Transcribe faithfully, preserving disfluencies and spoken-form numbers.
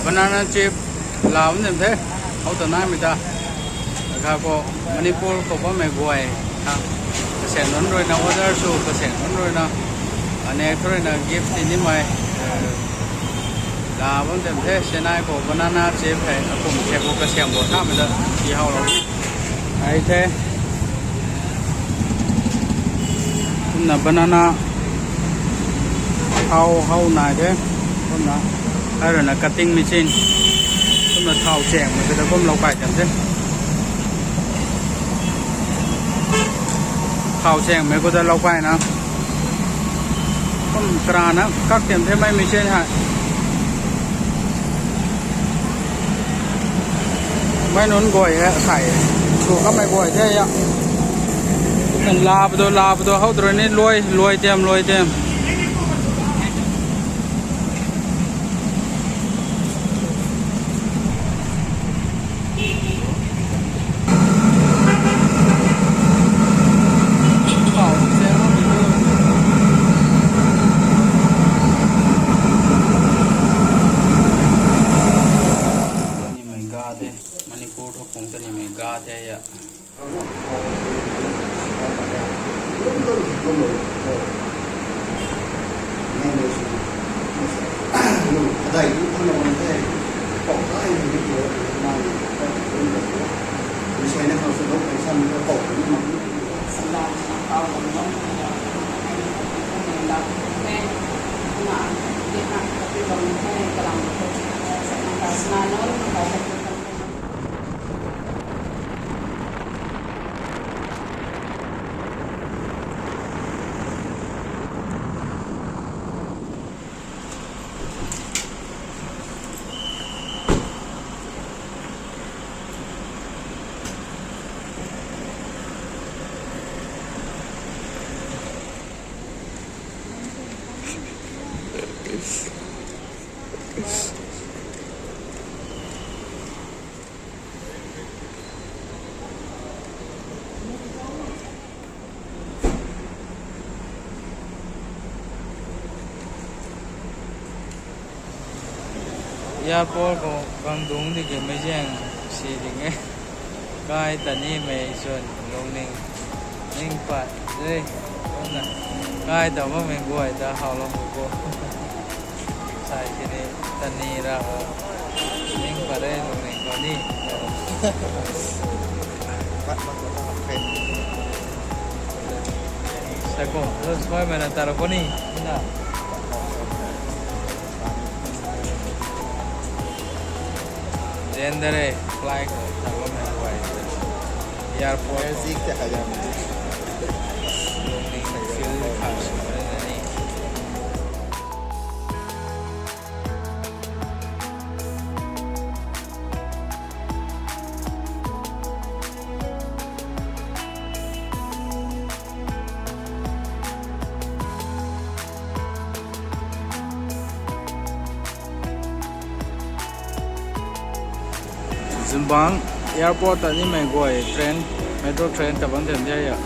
Banana chip la bam dem the. How ta naimei ta. Kha khou Manipur khou bammei guay. Ha. Kasem nunc ruina order sw, kasem nunc ruina. Ane khou ruina gift ti nimei. La bam dem the, Chennai khou banana chip hei, akum the khou kasem bo thamei ta, si howlou. Ai the. Kumna banana how, how nai the. Kumna, ai ruina cutting machine. Kumna thau chengmei khou ta kumlou kai dem the. Thau chengmei khou ta lou kaina. Kum karana kak tem the mei machine hei. Mei nunc guay hei sai. Sw kamei guay the a. Laa pw tu, laa pw tu, how tu rui ni luai, luai tem, luai tem. Tanimei ga the, Manipur thu phung tanimei ga the a. Airport khou gang dungc di ke mei zaeng si ding e. Kai tanimei chwn lungning ning pat de. Kumna kai ta bammei guay ta howlou hu khou. Sai sini tani ra o. Ning pat de lungning khou ni. Sa kum, lo soi mei na tara khou ni. Na. Gender e, flight khou ta bammei guay. Airport khou. Music te kha jam. Lungning feel kha sw re na ni. Zimbang airport ta nimei guay train, metro train ta bam them de a.